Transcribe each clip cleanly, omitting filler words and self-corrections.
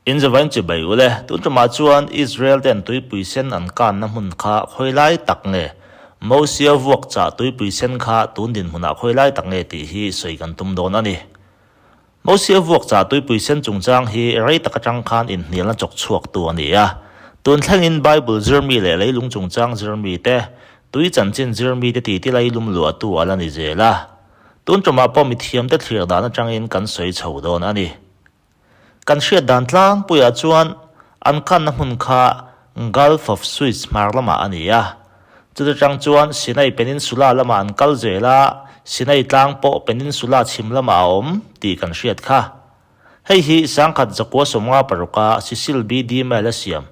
In zavain chibai u le, tun tumah chuan Israel ten tuipui sen an kanna hmun kha khawi lai tak nge? Mosia vuak chah tuipui sen kha tun dinhmunah khawi lai tak nge tih hi sawi kan tum dawn a ni. Mosia vuak chah tuipui sen chungchang hi rei tak atang khan inhnialna chawk chhuak tu a ni a. Tun thlengin Bible zirmi leh leilung chungchang zirmi te, tui chanchin zirmi te titi leilum luahtu a la ni zel a. Tun tumah pawh mithiamte thlir dan atangin kan sawi chho dawn a ni. Kan hriat dan tlangpuiah chuan an kanna hmun kha Gulf of Suez hmar lamah a ni a. Chuti tang chuan Sinai Peninsula lamah an kal zel a, Sinai tlang pawh peninsula chhim lamah a awm tih kan hriat kha. Hei hi sangkhat zakua 56 a Cecil B. DeMille a siam.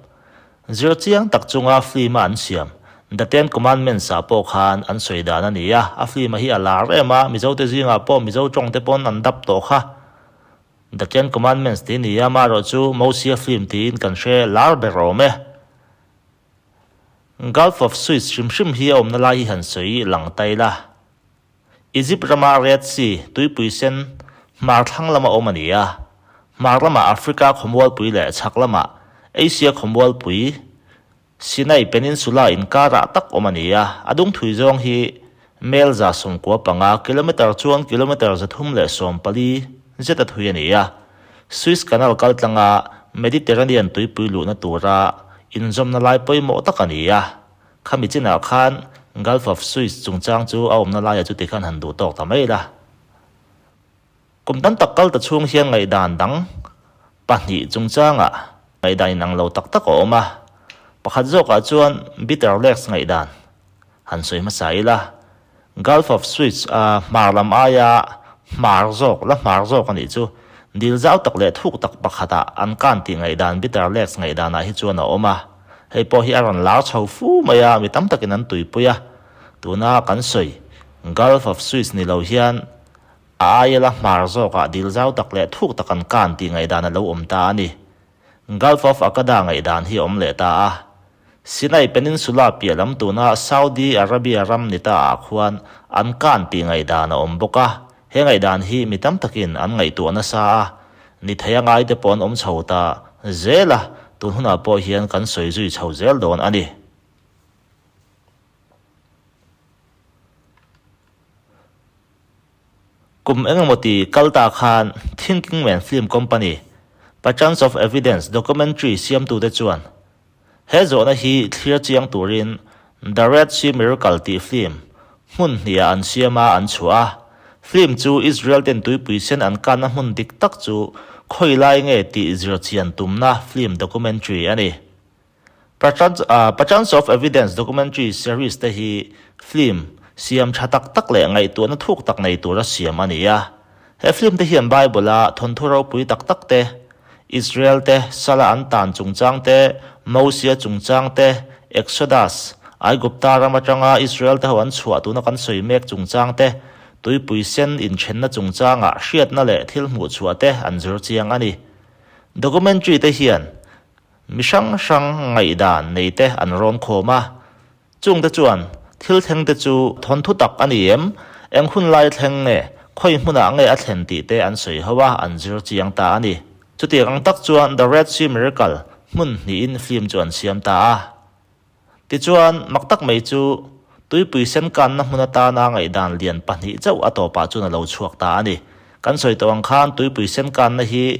Zir chiang tak chunga film a an siam The Ten Commandments ah pawh khan an sawi dan a ni a, a film a hi a lar em a, Mizote zingah pawh Mizo tawngte pawn an dap tawh kha. The Ten Commandments tih ni a, amaherawh chu Mosia film tiin kan hre lar ber awm e. Gulf of Suez hrim hrim hi a awmna lai hi han sawi lang ta ila. Egypt rama Red Sea, tuipui sen, hmar thlang lama awm a ni a. Hmar lamah Africa khawmualpui leh chhak lamah Asia khawmualpui, Sinai Peninsula inkarah tak awm a ni a, a dungthui zawng hi mel 95, kilometre chuan kilometre 314 zet a thui a ni a. Suez Canal kal tlanga Mediterranean tuipui luhna tura inzawmna lai pawimawh tak a ni a. Khami chinah khan Gulf of Suez chungchang chu a awmna laiah chuti khan han duh tawk ta mai la. Kum tam tak kal ta chhung hian ngaihdan dang pahnih chungchangah ngaihdan inang lo tak tak a awm a. Pakhat zawkah chuan Bitter Lakes ngaihdan han sawi hmasa ila, Gulf of Suez a hmar lam aia hmar zawk, la hmar zawk a nih chu, dil zau tak leh thuk tak pakhatah an kan tih ngaihdan Bitter Lakes ngaihdanah hi chuan a awm a. Hei pawh hi a rawn lar chho fu mai a, mi tam takin an tuipui a. Tuna kan sawi Gulf of Suez ni lo hian A aia la hmar zawkah dil zau tak leh thuk tak an kan tih ngaihdan a lo awm ta a ni. Gulf of Aqaba ngaihdan hi a awm leh ta a. Sinai Peninsula piah lam tuna Saudi Arabia ram ni ta ah khuan an kan tih ngaihdan a awm bawk a. He ngaihdan hi mi tam takin an ngaihtuah nasa a, ni thei a ngaite pawh an awm chho ta zel a, tun hunah pawh hian kan sawi zui chho zel dawn a ni. Kum engemaw ti kal ta khan Thinking Man Film Company, Patterns of Evidence documentary siamtute chuan he zawhna hi thlir chiang turin The Red Sea Miracle tih film hmun hniha an siam a an chhuah a. Film chu Israel ten tuipui sen an kanna hmun dik tak chu khawi lai nge tih zir chian tumna film documentary a ni. Patterns of Evidence documentary series te hi film siam tha tak tak leh ngaihtuahna thuk tak nei tura siam a ni a. He film te hian Bible-a thawnthu ropui tak tak te, Israel te sala an tan chungchang te, Mosia chungchang te, Exodus, Aigupta ram atanga Israel te ho an chhuah tuna kan sawi mek chungchang te, tuipui sen inthenna chungchangah hriatna leh thil hmuhchhuah te an zir chiang a ni. Documentary te hian Mi hrang hrang ngaihdan nei te an rawn khawm a, chung te chuan thil thleng te chu thawnthu tak a ni em, eng hun lai thleng nge, khawi hmunah nge a thlen tih te an sawi ho a, an zir chiang ta a ni. Chutiang ang tak chuan The Red Sea Miracle hmun hnihin film chu an siam ta a. Tichuan, mak tak mai chu tuipui sen kanna hmun atana ngaihdan lian pahnih chauh a tawpah chuan a lo chhuak ta a ni. Kan sawi tawh ang khan tuipui sen kanna hi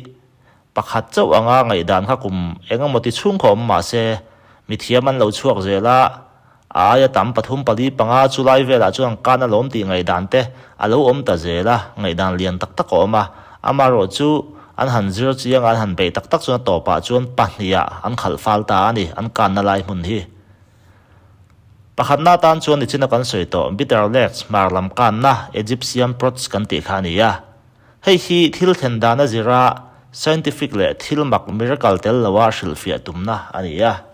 Pakhat chauh anga ngaihdan kha kum eng emaw ti chhung kha awm mah se, mithiam an lo chhuak zel a, a aia tam pathum pali panga chu lai velah chuan an kan alawm tih ngaihdan te a lo awm ta zel a, ngaihdan lian tak tak a awm a, amaherawh chu an han zir chiang a, an han beih tak tak chuan a tawpah chuan pahnih-ah an khalh fal ta a ni, an kanna lai hmun hi. Pakhatna atan chuan nichina kan sawi tawh Bitter Lakes hmar lam kanna Egyptian Prots kan tih kha a ni a. Hei hi thil thlen dan a zira scientific leh thil mak miracle tel loa hrilhfiah tumna a ni a.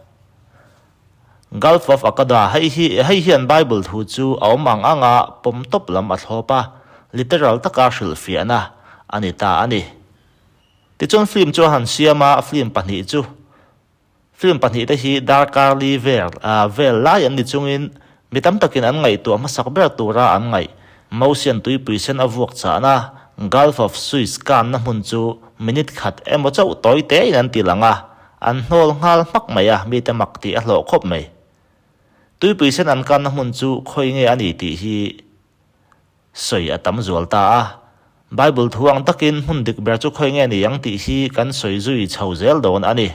Gulf of Aqaba, Hei hi hei hian Bible thu chu a awm ang anga pawm tawp lam a thlawp a, literal taka hrilhfiahna a ni ta a ni. Tichuan film chu a han siam a, film pahnih chu Film pahnihte hi darkar li vel vel lai an ni chungin mi tam takin an ngaihtuah hmasak ber tura an ngaih. Mosian tuipui sen a vuak chahna Gulf of Suez kanna hmun chu minute khat emaw chauh tawi tein an ti lang a, an hnawl nghal hmak mai a, mite mak tih a hlawh khawp mai. Tuipui sen an kanna hmun chu khawi nge a ni tih hi sawi a tam zual ta a. Bible thu ang takin hmun dik ber chu khawi nge ni ang tih hi kan sawi zui chho zel dawn a ni.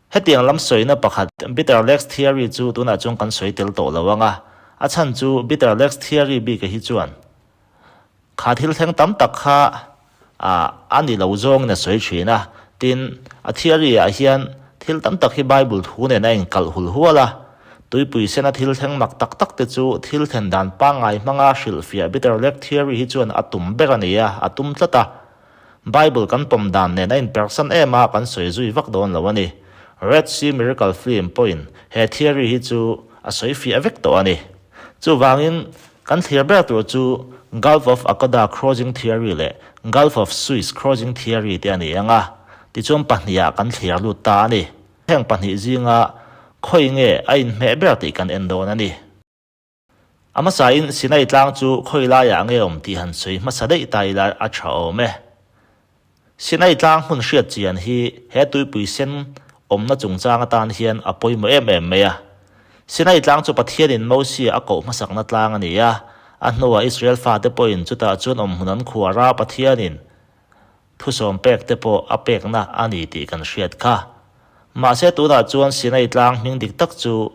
Hetiang lam sawina pakhat Bitter Lakes Theory chu tunah chuan kan sawi tel tawh lo ang a, a chhan chu Bitter Lakes Theory bik hi chuan Kha thil thleng tam tak kha a ni lo zawngin a sawi thin a, tin, a theory ah hian thil tam tak hi Bible thu nen a inkalh hul hual a. Tuipui sena thil thleng mak tak tak te chu thil thlen dan pangngai hmanga hrilhfiah bitter lake theory hi chuan a tum ber a ni a, a tum tlat a. Bible kan pawm dan nen a inpersan em a, kan sawi zui vak dawn lo a ni. Red Sea Miracle film pawhin he theory hi chu a sawi fiah vek tawh a ni. Chuvangin, kan thlir ber tur chu Gulf of Aqaba Crossing Theory leh Gulf of Suez Crossing Theory te a ni ang a, tichuan pahnihah kan thlir lut ta a ni. Heng pahnih zinga khawi nge a inhmeh ber tih kan en dawn a ni. A hmasain Sinai tlang chu khawi laiah nge awm tih han sawi hmasa daih ta ila a tha awm e. Sinai tlang hmun hriat chian hi he tuipui sen awmna chungchang atan hian a pawimawh em em mai a. Sinai tlang chu Pathianin Mosia a koh hmasakna tlang a ni a, a hnuah Israel fate pawhin chutah chuan awmhmun an khuar a, Pathianin thusawm pek te pawh a pekna a ni tih kan hriat kha. Mahse tunah chuan Sinai tlang hming dik tak chu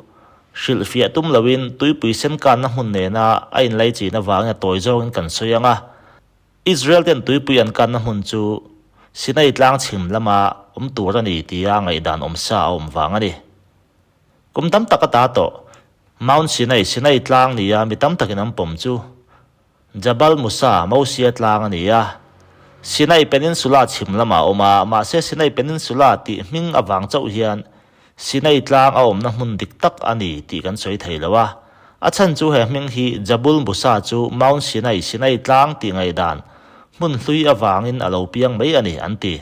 hrilhfiah tum loin tuipui sen kanna hmun nena a inlaichin avangin a tawi zawngin kan sawi ang a. Israel ten tuipui an kanna hmun chu Sinai tlang chhim lama awm tur a ni tia ngaihdan awm sa a awm vang a ni. Kum tam tak a ta tawh, Mount Sinai, Sinai tlang nia mi tam takin an pawm chu Jabal Musa, Mosia tlang a ni a. Sinai Peninsula chhim lamah a awm a, mahse Sinai Peninsula tih hming avang chauh hian Sinai tlang a awmna hmun dik tak a ni tih kan sawi thei lo a. A chhan chu he hming hi Jabul Musa chu Mount Sinai, Sinai tlang tih ngaihdan hmun hlui avangin a lo piang mai a ni an ti.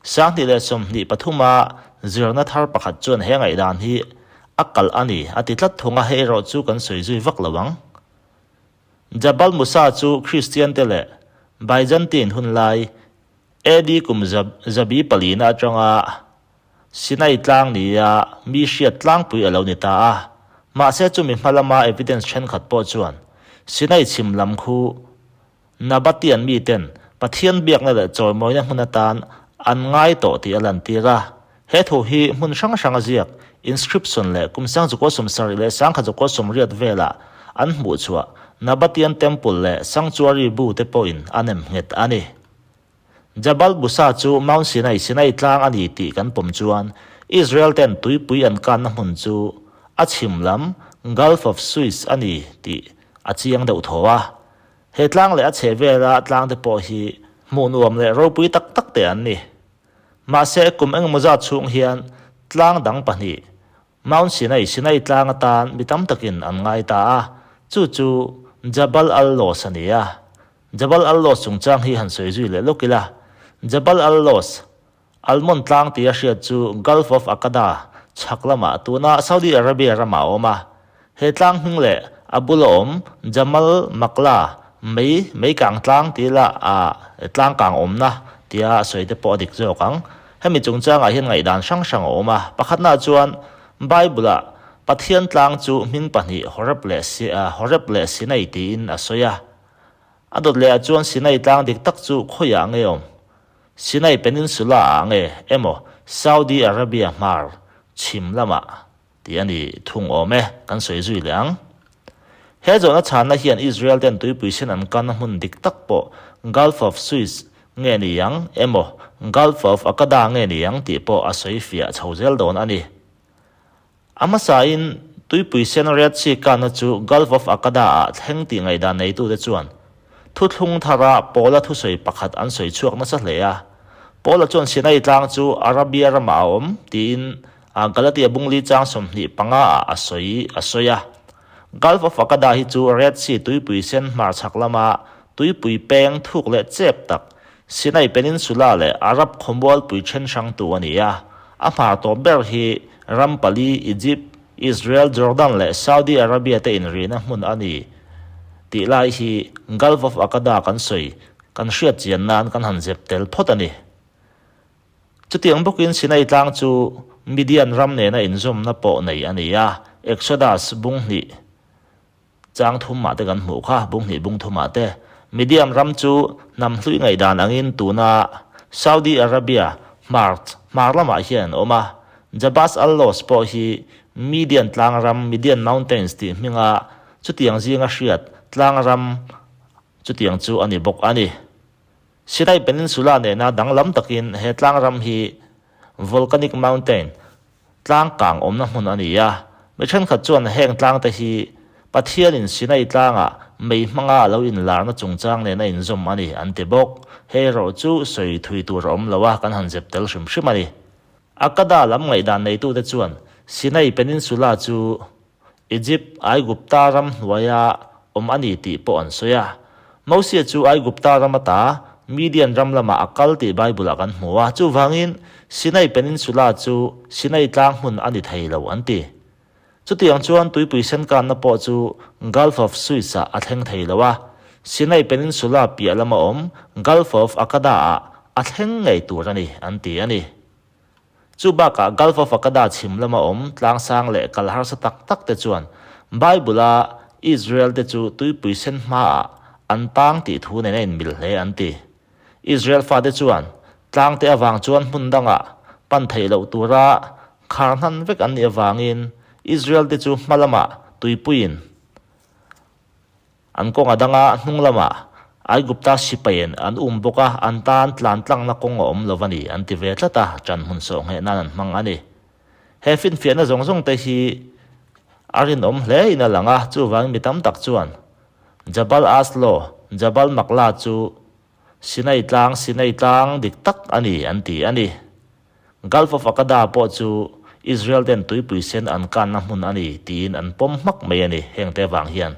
2023 a zirna thar pakhat chuan he ngaihdan hi a kalh a ni a ti tlat thung a, hei erawh chu kan sawi zui vak lo ang. Jabal Musa chu Kristian te leh Byzantine hunlai AD kum zabi palina atanga Sinai tlang nia mi hriat tlangpui a lo ni ta a, mahse chumi hma lama evidence thenkhat pawh chuan Sinai chhim lam khu Nabatian miten Pathian biakna leh chawimawina hmun atan an ngai tawh tih a lantir a. He thu hi hmun hrang hranga ziak, inscription, leh kum 1970 leh 1980 vela an hmuhchhuah Nabatian Temple leh Sanctuary bu te pawhin a nem nghet a ni. Jabal Musa chu Mount Sinai, Sinai tlang a ni tih kan pawm chuan Israel ten tuipui an kanna hmun chu a chhim lam Gulf of Suez a ni tih a chiang deuh tho a. He tlang leh a chheh vela tlang te pawh hi hmuh nuam leh ropui tak tak te an ni. Mahse kum engemaw zat chhung hian tlang dang pahnih Mount Sinai, Sinai tlang atan mi tam takin an ngai ta a, chu chu Jabal al-Lawz a ni a. Jabal al-Lawz chungchang hi han sawi zui leh lawk ila. Jabal al-Lawz, Almond tlang tia hriat chu Gulf of Aqaba chhak lamah tuna Saudi Arabia ramah a awm a. He tlang hming leh a bula awm Jamal Makla mei meikang tlang tih lah a tlang kang awmna tia a sawi te pawh a dik zawk ang. Hemi chungchangah hian ngaihdan hrang hrang a awm a. Pakhatnaah chuan Bible-ah Pathian tlang chu hming pahnih Horeb leh Horeb leh Sinai tiin a sawi a. A dawt lehah chuan Sinai tlang dik tak chu khawiah nge awm? Sinai Peninsula-ah nge emaw Saudi Arabia hmar chhim lamah? Tih a ni thung awm e, kan sawi zui leh ang. He zawhna chhanna hian Israel ten tuipui sen an kanna hmun dik tak pawh Gulf of Suez nge ni ang emaw Gulf of Aqaba nge ni ang tih pawh a sawi fiah chho zel dawn a ni. A hmasain tuipui sen Red Sea kanna chu Gulf of Aqaba ah thleng tih ngaihdan neitute chuan Thuthlung thara Paula thusawi pakhat an sawi chhuak nasa hle a. Paula chuan Sinai tlang chu Arabia ramah a awm tiin Galatia bungli chang 25 ah a sawi a sawi a. Gulf of Aqaba hi chu Red Sea tuipui sen hmarchhak lama tuipui peng thuk leh chep tak Sinai Peninsula leh Arab khawmualpui then hrangtu a ni a. A hmar tawp ber hi ram pali Egypt, Israel, Jordan leh Saudi Arabia te inrihna hmun a ni tih lai hi Gulf of Aqaba kan sawi. kan hriat chian nan kan han zep tel phawt a ni. Chutiang bawkin Sinai tlang chu Midian ram nena inzawmna pawh nei a ni a, Exodus bung hnih chang thumah te kan hmuh kha, bung hnih bung thumah te. Midian ram chu hnam hlui ngaihdan angin tuna Saudi Arabia hmar hmar lamah hian an awm a, Jabas al-Loz pawh hi Midian tlang ram, Midian Mountains tih hminga chutiang zinga hriat tlang ram chutiang chu a ni bawk a ni. Sinai Peninsula nena danglam takin he tlang ram hi Volcanic Mountain, tlang kang awmna hmun a ni a. Mi thenkhat chuan heng tlangte hi Pathianin Sinai tlangah mei hmanga a lo inlarna chungchang nena inzawm a ni an ti bawk. Hei erawh chu sawi thui tur a awm lo a, kan han zep tel hrim hrim a ni. Akkada lam ngaihdan neitute chuan Sinai Peninsula chu Egypt, Aigupta ram hnuaia awm a ni tih pawh an sawi a. Mosia chu Aigupta ram ata Midian ram lamah a kal tih Bible-ah kan hmu a, chuvangin Sinai Peninsula chu Sinai tlang hmun a ni thei lo an ti. Chutiang chuan tuipui senkanna pawh chu Gulf of Suez-ah a thleng thei lo a, Sinai Peninsula piah lama awm Gulf of Aqada-ah a thleng ngei tur a ni an ti a ni. Chu bakah Gulf of Aqaba chhim lama awm tlangsang leh kal harsa tak tak te chuan Bible-a Israel te chu tuipui sen hmaah an tang tih thu nen a inmil hle an ti. Israel fate chuan tlangte avang chuan hmun dangah pan theih loh tura khar hnan vek an nih avangin Israel te chu hma lamah tuipuiin An kawng a dang a, hnung lamah Aigupta sipaiin an um bawk a, an tan tlan tlangna kawng a awm lo a ni, an ti ve tlat a, ṭan hmun sawh ngheh nan an hmang a ni. He finfiahna zawng zawng te hi a rinawm hle in a lang a, chuvangin mi tam tak chuan Jabal Aslo, Jabal Makla chu Sinai tlang, Sinai tlang dik tak a ni, an ti a ni. Gulf of Aqaba pawh chu Israel ten tuipui sen an kanna hmun a ni tiin an pawm hmak mai a ni hengte vang hian.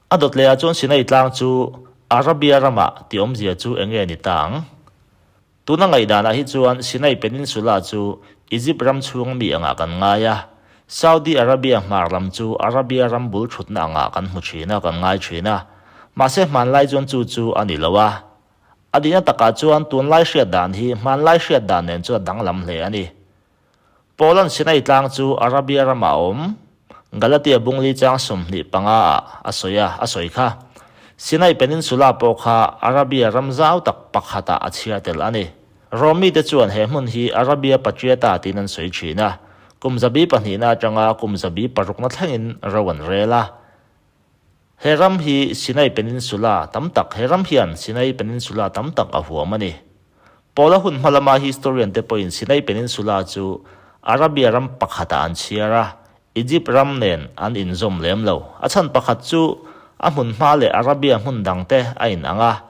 A dawt lehah chuan Sinai tlang chu Arabia ramah tih awmzia chu eng nge ni ta ang? Tuna ngaihdanah hi chuan Sinai Peninsula chu Egypt ram chhung mi angah kan ngai a, Saudi Arabia hmar lam chu Arabia ram bul thutna angah kan hmu thin a, kan ngai thin a. Mahse hmanlai chuan chu chu a ni lo a. A dihna takah chuan tunlai hriat dan hi hmanlai hriat dan nen chuan a danglam hle a ni. Poland Sinai tlang chu Arabia ramah a awm, Galatia bungli chang 25 ah a sawi a, a sawi kha. Sinai Peninsula pawh kha Arabia ram zau tak pakhatah a chhiar tel a ni. Rom mite chuan he hmun hi Arabia Patriata tiin an sawi thin a, kum zabi pahnihna atanga kum zabi parukna thlengin ro an rel a. He ram hi Sinai Peninsula tam tak he ram hian Sinai Peninsula tam tak a huam a ni. Paula hun hma lama historian te pawhin Sinai Peninsula chu Arabia ram pakhatah an chhiar a, Egypt ram nen an inzawm lem lo. A chhan pakhat chu a hmun hma leh Arabia hmun dang te a inang a,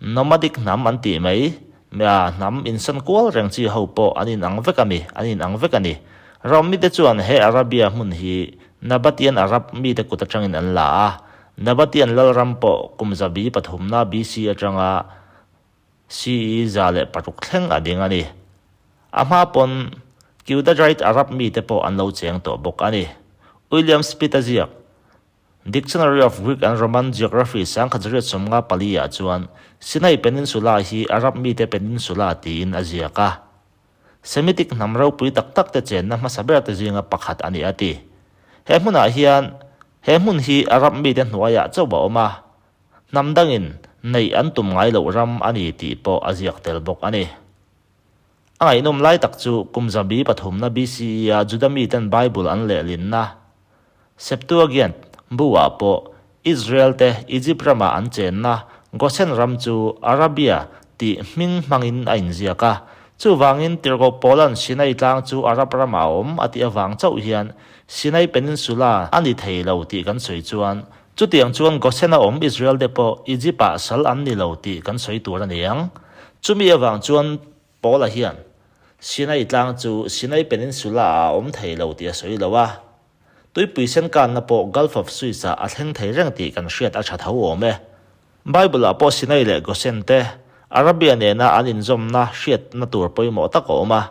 Nomadic hnam an tih mai, mia hnam insan kual reng chi ho pawh an inang vek a mi, an inang vek a ni. Rom mite chuan he Arabia hmun hi Nabatian Arab mite kut atangin an la a, Nabatian lalram pawh kum zabi pathumna BC atanga CE 106 thleng a ding a ni. A hma pawn Qudajite Arab mite pawh an lo cheng tawh bawk a ni. William Spit a ziak. Dictionary of Greek and Roman Geography 1954 ah chuan Sinai Peninsula hi Arab mite peninsula tiin a ziak a. Semitic hnam ropui tak tak te chenna hmasa ber te zinga pakhat a ni a ti. He hmunah hian he hmun hi Arab mite hnuaiah chauh a awm a, hnam dangin neih an tum ngai loh ram a ni tih pawh a ziak tel bawk a ni. A ngaihnawm lai tak chu kum zabi pathumna BCE a Juda miten Bible an lehlinna Septuagint bu-ah pawh Israel-te Egypt rama an chenna Goshen ram chu Arabia tih hming hmangin a inziak a. Chuvangin Tirhkoh Paula'n Sinai tlang chu Arab ramah a awm a tih avang chauh hian Sinai Peninsula a ni thei lo tih kan sawi chuan chutiang chuan Goshen-a awm Israel-te pawh Egypt-ah sal an ni lo tih kan sawi tur a ni ang. Chumi avang chuan Paula hian Sinai tlang chu Sinai Peninsula-ah a awm thei lo tih a sawi lo a, tuipui sen kanna pawh Gulf of Suez-ah a thleng thei reng tih kan hriat a tha tho awm e. Bible-ah pawh Sinai leh Goshen te Arabia nena an inzawmna hriatna tur pawimawh tak a awm a.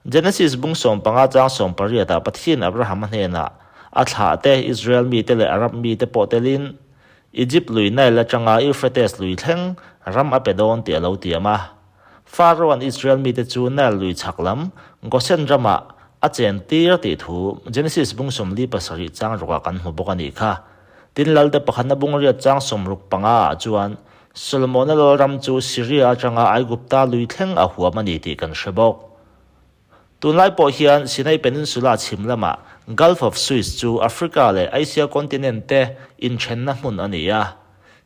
Genesis bung 15 chang 18 ah Pathian Abraham-a hnenah a thlah te, Israel mite leh Arab mite pawh telin. Egypt lui Nile atanga Euphrates lui thleng ram a pe dawn tih a lo tiam a. Pharaoh-a'n Israel mite chu Nile lui chhak lam Gosen ramah a chen tir tih thu Genesis bung 47 chang rukah kan hmu bawk a nih kha. Tin Lalte pakhatna bung riat chang 65 ah chuan Solomona lalram chu Syria atanga Aigupta lui thleng a huam a ni tih kan hre bawk. Tunlai pawh hian Sinai Peninsula chhim lamah Gulf of Suez chu Africa leh Asia continent te inthenna hmun a ni a.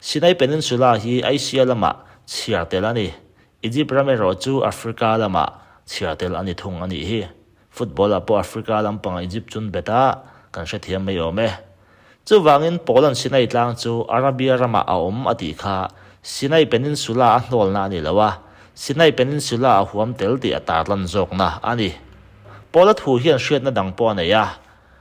Sinai Peninsula hi Asia lamah chhiar tel a ni. Egypt ram erawh chu Africa lamah chhiar tel a ni thung a nih hi. Football ah pawh Africa lampangah Egypt chun bet a, kan hrethiam mai awm e. Chuvangin Poland Sinai tlang chu Arabia ramah a awm a tih kha Sinai Peninsula a hnawlna a ni lo a, Sinai Peninsula a huam tel tih a tarlan zawkna a ni. Paula thu hian hriatna dang pawh a nei a.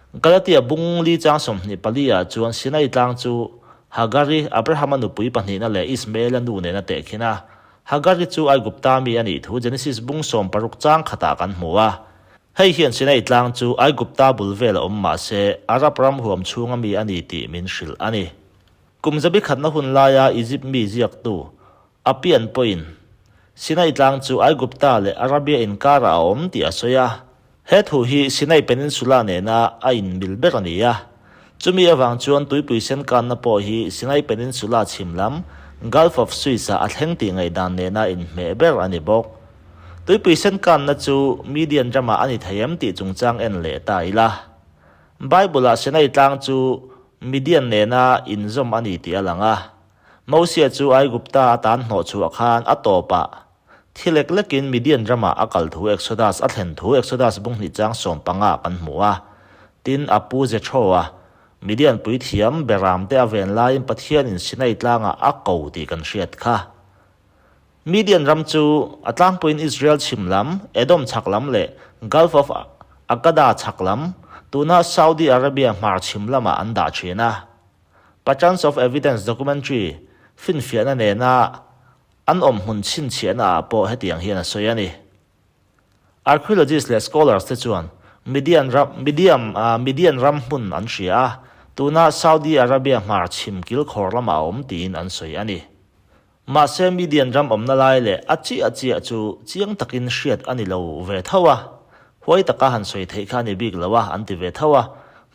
Galatia bung li chang 24 ah chuan Sinai tlang chu Hagari, Abrahama nupui pahnihna leh Ismaela nu nena tehkhin a. Hagari chu Aigupta mi a nih thu Genesis bung 16 chang khatah kan hmu a. Hei hian Sinai tlang chu Aigupta bul vel a awm mah se, Arab ram huam chhunga mi a ni tih min hrilh a ni. Kum zabi khatna hun laia Egypt mi ziaktu Appian pawhin Sinai tlang chu Aigupta leh Arabia inkarah a awm tih a sawi a. He thu hi Sinai Peninsula nena a inmil ber a ni a. Chumi avang chuan tuipui sen kanna pawh hi Sinai Peninsula chhim lam Gulf of Suez-ah a thleng tih ngaihdan nena inhmeh ber a ni bawk. Tuipui sen kanna chu Midian ramah a ni thei em tih chungchang en leh ta ila. Bible-ah Sinai tlang chu Midian nena inzawm a ni tih a lang a. Mosia chu Aigupta a tan hnawh chhuah khan a tawpah thi lek lekin Midian ramah a kal thu Exodus a thlen thu Exodus bung hnih chang 15 kan hmu a. Tin, a pu Jethro-a Midian puithiam Beramte a ven laiin Pathianin Sinai tlangah a ko tih kan hriat kha. Midian ram chu a tlangpuiin Israel chhim lam, Edom chhak lam leh Gulf of Aqaba chhak lam, tuna Saudi Arabia hmar chhim lamah an dah thin a. Patterns of Evidence documentary finfiahna nena an awm hmun chhinchhiahna ah pawh hetiang hian a sawi a ni. Archaeologists leh scholars te chuan Midian ram, Midian, Midian ram hmun an hria a, tuna Saudi Arabia hmar chhim kilkhawr lamah a awm tiin an sawi a ni. Mahse Midian ram awmna lai leh a chiah chiah chu chiang takin hriat a ni lo ve tho a, huai taka han sawi theih kha a ni bik lo a, an ti ve tho a.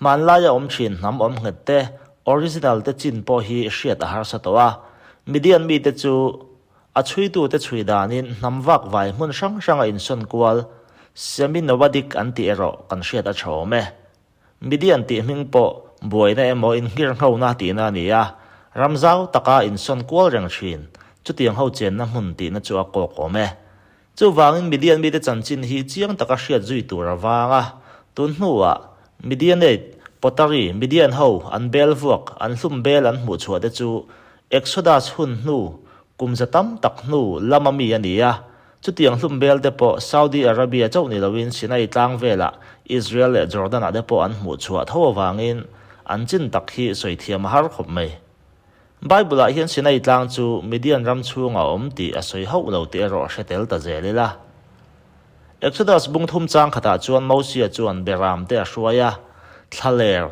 Hmanlaia awm thin hnam awm nghet te, original te chin pawh hi hriat a harsa tawh a. Midian mite chu a chhuitute chhui danin hnam vak vai hmun hrang hranga insawn kual, semi-nomadic an tih erawh kan hriat a tha awm e. Midian tih hming pawh buaina emaw inngirhnghona tihna a ni a, ram zau taka insawn kual reng thin, chutiang ho chenna hmun tihna chu a kawk awm e. Chuvangin Midian mite chanchin hi chiang taka hriat zui tur a vang a, tun hnuah Midianate, pottery, Midian ho an bel vuak, an hlum bel an hmuh chhuah te chu Exodus hun hnu, kum za tam tak hnu lama mi a ni a, Chutiang hlum bel te pawh Saudi Arabia chauh ni loin Sinai tlang velah Israel leh Jordan ah te pawh an hmuh chhuah tho avangin an chin tak hi sawi thiam a har khawp mai. Bible ah hian Sinai tlang chu Midian ram chhungah a awm tih a sawi hauh lo tih erawh hre tel ta zel ila. Exodus bung thum chang khatah chuan Mosia chuan Beram te a hruai a, thlaler,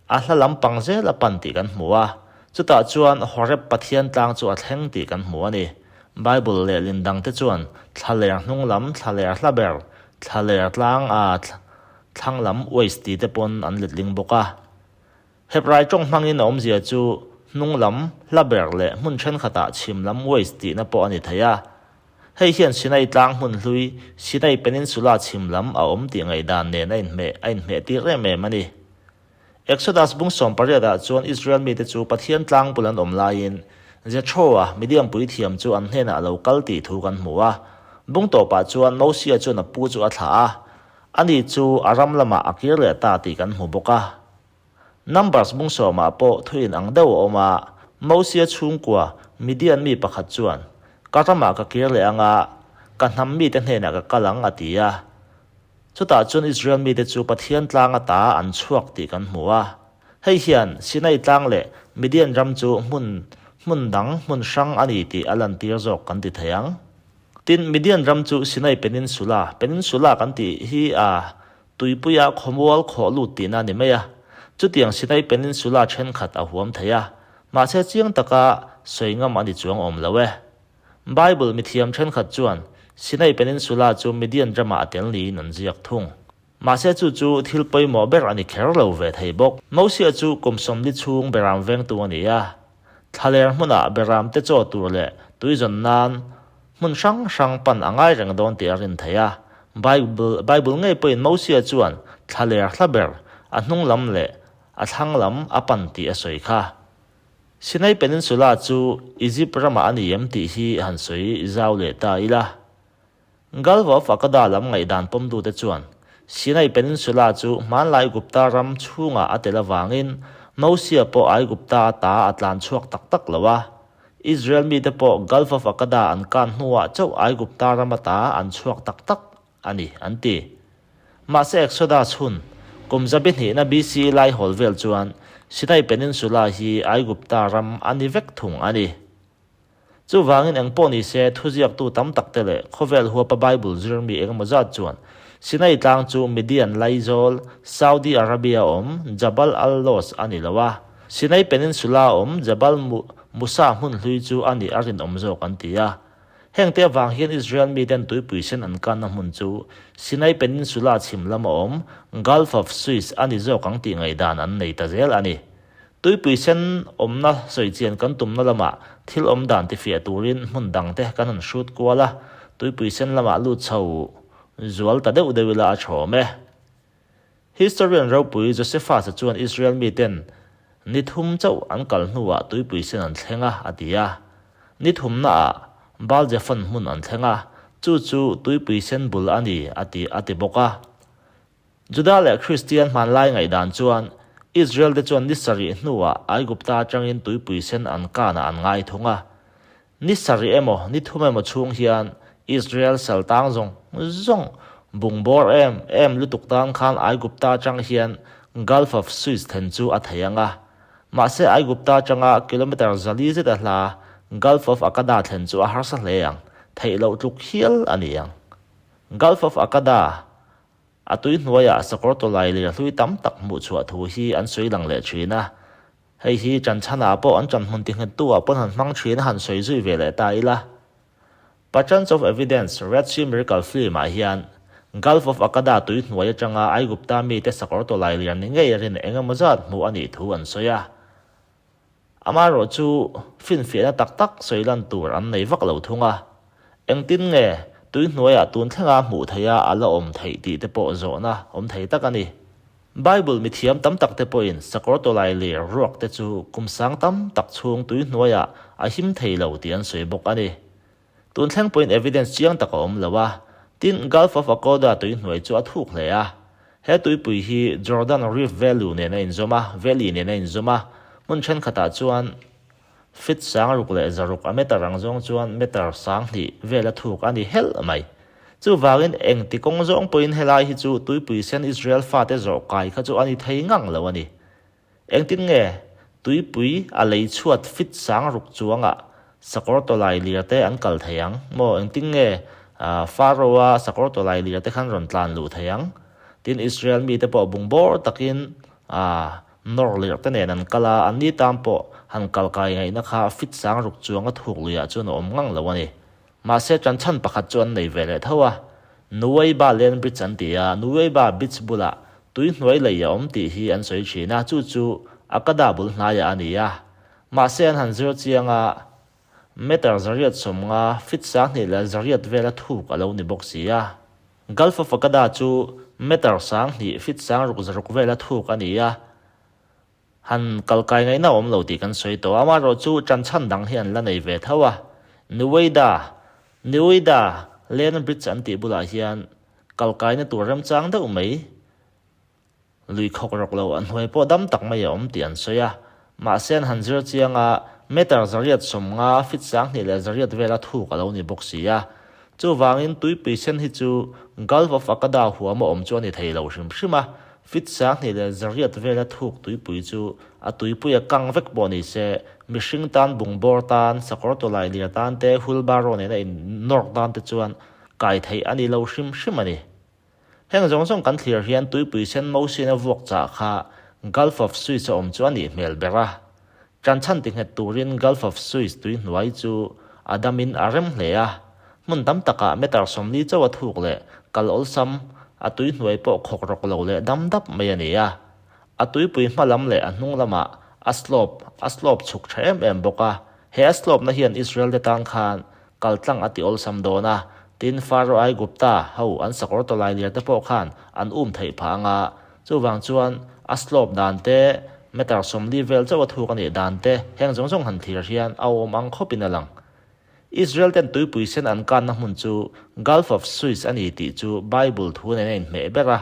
A hla lampang zel a pan tih kan hmu a, chutah chuan Horeb Pathian tlang chu a thleng tih kan hmu a ni. Bible lehlin dangte chuan thlaler hnung lam, thlaler hla ber, thlaler tlang a thlang lam uais ti te pawn an letling bawk a. Hebrai tawng hmangin a awmzia chu hnung lam, hla ber leh hmun thenkhatah chhim lam uais tihna pawh a ni thei a. Hei hian Sinai tlang hmun hlui, Sinai Peninsula chhim lam a awm tih ngaihdan nen a inhmeh a inhmeh tir em em a ni. Exodus bung 18 ah chuan Israel mite chu Pathian tlang bul an awm laiin Jethro-a Midian puithiam chu an hnenah a lo kal tih thu kan hmu a. Bung tawpah chuan Mosia chuan a pu chu a thlah a, ani chu a ram lamah a kir leh ta tih kan hmu bawk a. Numbers bung sawmah pawh thuin ang deuh a awm a, Mosia chhungkua Midian mi pakhat chuan, Ka ramah ka kir leh ang a, ka hnam mite hnenah ka kal ang, a ti a. Chutah chuan Israel mite chu Pathian tlang ata an chhuak tih kan hmu a. Hei hian Sinai tlang leh Midian ram chu hmun hmun dang, hmun hrang a ni tih a lantir zawk kan ti thei ang. Tin, Midian ram chu Sinai Peninsula, Peninsula kan tih hi a Tuipuia khawmual khawh lut tihna a ni mai a, chutiang Sinai Peninsula thenkhat a huam thei a. Mahse chiang taka sawi ngam a ni chuang awm lo e. Bible mithiam thenkhat chuan Sinai Peninsula chu Midian ramah a tel niin an ziak thung. Mahse chu chu thil pawimawh ber a ni kher lo ve thei bawk. Mosia chu kum 40 chhung beram vengtu a ni a. Thlaler hmunah beram te chaw tur leh tui zawn nan hmun hrang hrang pan a ngai reng dawn tih a rin theih a. Bible Bible ngei pawhin Mosia chuan thlaler hla ber a hnung lam leh a thlang lam a pan tih a sawi kha. Sinai Peninsula chu Egypt ramah a ni em tih hi han sawi zau leh ta ila. Gulf of Aqaba lam ngaihdan pawmtute chuan Sinai Peninsula chu hmanlai Gupta ram chhungah a tel avangin Mosia pawh Aigupta ata a tlan chhuak tak tak lo a. Israel mite pawh Gulf of Aqaba an kan hnuah chauh Aigupta ram ata an chhuak tak tak a ni, an ti. Mahse Exodus hun, kum zabi hnihna BCE lai hawl vel chuan Sinai Peninsula hi Aigupta ram a ni vek thung a ni. Chuvangin eng pawh ni se, thuziaktu tam tak te leh khawvel huapa Bible zirmi engemaw zat chuan Sinai tlang chu Midian laizawl, Saudi Arabia awm Jabal al-Lawz a ni lo a, Sinai Peninsula awm Jabal Musa hmun hlui chu a nih a rinawm zawk an ti a. Hengte avang hian Israel miten tuipui sen an kanna hmun chu Sinai Peninsula chhim lama awm Gulf of Suez a ni zawk ang tih ngaihdan an nei ta zel a ni. Tuipui sen awmna sawichian kan tumna lamah thil awm dan tifiah turin hmun dangte kan han hrut kual a, tuipui sen lamah lut chho zual ta deuh deuh ila a thawm e. Historian ropui Josephus-a chuan Israel miten ni thum chauh an kal hnuah tuipui sen an thleng a, a ti a. Ni thumnaah Baal-Zephon hmun an thleng a, chu chu tuipui sen bul a ni, a ti, a ti bawk a. Juda leh Kristian hmanlai ngaihdan chuan Israel-te chuan ni sarih hnuah Aigupta atangin tuipui sen an kanah an ngai thung a. Ni sarih emaw, ni thum emaw chhung hian Israel sal tang zawng zawng bungbawr em em lutuk tan khan Aigupta atang hian Gulf of Suez thlen chu a thei ang a. Mahse Aigupta atanga kilometre 400 zet a hla Gulf of Aqaba thlen chu a harsa hle ang, theih loh tluk hial a ni ang. Gulf of Aqaba a tui hnuaiah sakawr tawlai lir hlui tam tak hmuh chhuah thu hi an sawi lang leh thin a. Hei hi ṭanchhanah pawh an ṭanhmun tinghettu ah pawn han hmang thin a han sawi zui ve leh ta ila. Patterns of Evidence, Red Sea Miracle film ah hian Gulf of Aqaba tui hnuai atanga Aigupta mite sakawr tawlai lian ni ngei rin eng emaw zat hmuh a nih thu an sawi a. Amaherawh chu finfiahna tak tak sawi lan tur an nei vak lo thung a. Engtin nge tui hnuaiah tun thlenga hmuh theiha a la awm theih tih te pawh zawhna awm thei tak a ni. Bible mithiam tam tak te pawhin sakawr tawlai lir ruak te chu kum sang tam tak chhung tui hnuaiah a him thei lo tih an sawi bawk a ni. Tun thleng pawhin evidence chiang tak a awm lo a, tin Gulf of Aqaba tui hnuai chu a thuk hle a. He tuipui hi Jordan Rift Valley nen a inzawm a, Valley nen a inzawm a, hmun thenkhatah chuan Feet 606 a meter ang zawng chuan meter 2000 vel a thuk a ni helh mai. Chuvangin engti kawng zawng pawhin helai hi chu tuipui sen Israel fate zawh kai kha chu a ni thei ngang lo a ni. Engtin nge tuipui a lei chhuat feet 6000 chuangah sakawr tawlai lir te an kal thei ang maw? Engtin nge Pharaoh-a sakawr tawlai lir te khan rawn tlan luh thei ang? Tin Israel mite pawh bungbawr takin Nawr lirh te nen an kal a, anni tan pawh han kal kai ngaihna kha fit 6000 chuang a thuk luiah chuan a awm ngang lo a ni. Mahse ṭan chhan pakhat chu an nei ve leh tho a, Nuweiba Land Bridge an ti a, Nuweiba Beach bulah tui hnuai lei a awm tih hi an sawi ṭhin a, chu chu Akada bul hnaiah a ni a. Mahse an han zir chiang a, meter 850, fit 2800 vela thuk a lo ni bawk si a. Gulf of Aqaba chu meter 2000, feet 606 vela thuk a ni a, han kalkai ngaihna a awm lo tih kan sawi tawh a, amaherawhchu ṭanchhan dang hi an la nei ve tho a. Nuweidah, Nuweidah Land Bridge an tih bulah hian kalkaina tur remchang deuh mai Lui khawk rawk lo a hnuai pawh dam tak mai a awm tih an sawi a, mahse an han zir chiang a, meter 850, feet 2800 vela thuk a lo ni bawk si a. Chuvangin tuipui sen hi chu Gulf of Aqaba huam a awm chu a ni thei lo hrim hrim a, feet 2800 vela thuk tuipui chu a tuipui a kang vek pawh ni se, mihring tan bungbawr tan, sakawr tawlai lir tan te, wheelbarrow nena innawrk tan te chuan kai theih a ni lo hrim hrim a ni. Heng zawng zawng kan thlir hian tuipui sen Mosin a vuak chah kha Gulf of Suez a awm chu a nih hmel ber a. Ṭanchhan tinghet turin Gulf of Suez tui hnuai chu a damin a rem hle a, hmun tam takah meter 40 chauh a thuk leh kal awlsam, a tui hnuai pawh khawk rawk lo leh dam dap mai a ni a. A tuipui hma lam leh a hnung lamah a slope a slope chhuk tha em em bawk a, he a slope na hian Israel te tan khan kal tlang a ti awlsam dawn a, tin Pharaoh Aigupta ho an sakawr tawlai liar te pawh khan an um theih phah ang a, chuvang chuan a slope dan te, meter 40 vel chauh a thuk a nih dan te heng zawng zawng han thlir hian a awm ang khawpin a lang. Israel ten tuipui sen an kanna hmun chu Gulf of Suez a ni tih chu Bible thu nen a inhmeh ber a.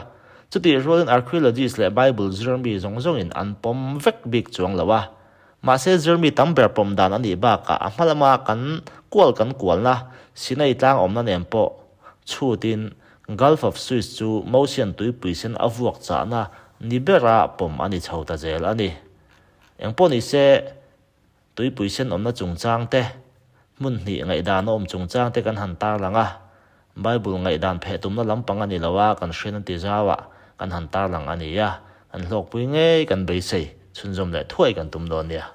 Chutih rualin archaeologists leh Bible zirmi zawng zawngin an pawm vek bik chuang lo a. Mahse zirmi tam ber pawm dan a nih bakah a hma lama kan kual kan kualna Sinai tlang awmna nen pawh chhutin Gulf of Suez chu Mosian tuipui sen a vuak chahna ni bera pawm a ni chho ta zel a ni. Engpawh nise Tuipui sen awmna chungchang te, hmun hnih ngaihdan a awm chungchang te kan han tarlang a, Bible ngaihdan pheh tumna lampang a ni lo a, kan hriat an ti zau a, kan han tarlang a ni a, kan hlawkpui ngei kan beisei, chhunzawm leh thuai kan tum dawn nia.